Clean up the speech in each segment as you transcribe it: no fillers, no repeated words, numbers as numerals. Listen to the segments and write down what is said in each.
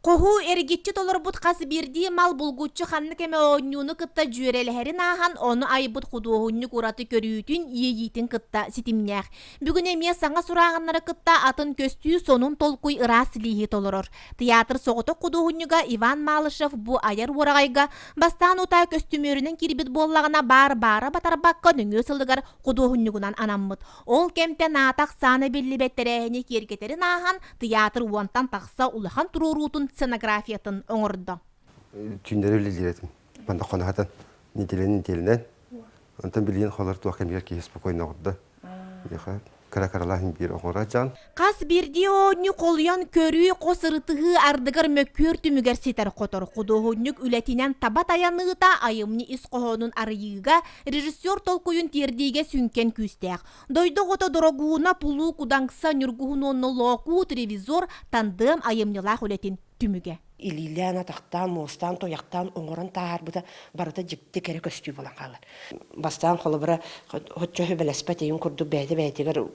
Хоһу эргиччи толорбут хас биирдии мал булгуччу ханнык эмэ оонньууну кытта дьүөрэлэһэрин ааһан, ону айбыт худуоһунньук ураты көрүүтүн, иэйиитин кытта ситимнээх. Бүгүн эмиэ саҥа сурааһыннары кытта атын көстүү сонун толкуй ыраас лииһи толорор. Театр соҕотох худуоһунньуга Иван Малышев бу айар уораҕайга бастаан утаа көстүмүөрүнэн киирбит буоллаҕына баар баара батарбакка нөҥүө сылыгар худуоһунньугунан анаммыт. Ол кэмтэн аата-ахсаана биллибэт тэрээһини киэргэтэрин ааһан, тыйаатыр уонтан тахса улахан туруоруутун сценографиятын оҥордо. Түүннэри үлэлиир этим. Манна хоноһотон неделяны неделянан. Онтон билигин холор туох кэмигэр киһи спокойно оҕордо. Миэхэ кыра-кыралаан биир оҕоро дьон. Хас биирдии оонньуу холуйан көрүү, хос ырытыһыы ардыгар мөккүөр түмүгэр ситэр-хотор. Худуоһунньук үлэтинэн таба тайаныыта айымньы ис хоһоонун арыйыыга, режиссер толкуйун тиэрдиигэ сүҥкэн күүстээх. Дойду оҕото Дорогууна, Пулуу, Кудаҥса, Ньургуһун уонна Лоокуут ревизор тандем айымньылаах үлэтин түмүгэ. Илиилээн, атахтаан, муостаан, туйахтаан оҥорон таһаарбыта барыта дьикти кэрэ көстүү буолан хаалар. Бастаан холобура оччо сүбэлэспэт ийин курдук бэйэтэ бэйэтигэр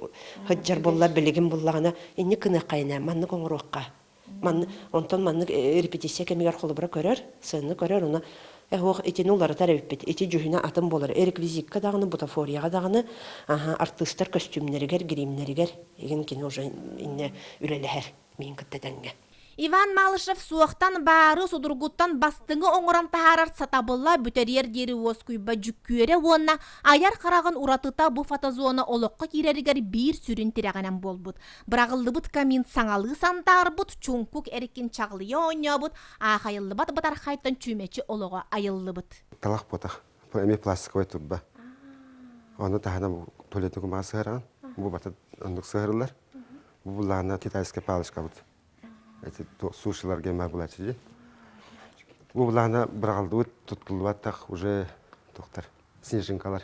сылдьар буолла, билигин буллаҕына инник гыныахха инэ, маннык оҥоруохха. Манны, онтон маннык репетиция кэмигэр холобура көрөр, сценаны көрөр, ону эһуох итини уларытар эбиппит, ити дьүһүнэ атын буолар. Реквизикка даҕаны, бутафорияҕа даҕаны, аха, артыыстар көстүүмнэригэр, гримнэригэр игин кини уже иннэ үлэлэһэр миин кытта тэҥҥэ. Иван Малышев суохтан баары судургуттан бастыҥы оҥорон таһаарар сатабыла бүтэриэр диэри уоскуйба дьүккүөрэ уонна айар хараҕын уратыта бу фотозона олоххо киирэригэр биир сүрүн тирэҕинэн буолбут. Быраҕыллыбыт камин саҥалыы сандаарбыт, чуҥкук эркин чаҕылыйа оонньообут, аахайыллыбат бытархайтан чүмэчи олоҕо айыллыбыт. Талах буотах. Бу эмиэ пластиковай турба. Ону таһынан туалетный кумаҕа сыһараҕын. Бу барыта оннук сыһарыллар. Бу буллаҕына китайская палочкабыт. Эти сушиларга эмэ булааччы дии. Бу буллаҕына быраҕыллыбыт, туттуллубаттах уже тохтар снежинкалар.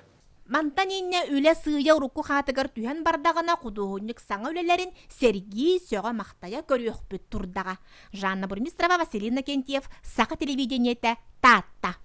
Мантан инньэ үлэ сыыйа урукку хаатыгар түһэн бардаҕына худуоһунньук саҥа үлэлэрин сэргии, сөҕө-махтайа көрүөхпүт турдаҕа. Жанна Бурмистрова, Василий Иннокентьев, Саха телевидениетэ, Таатта.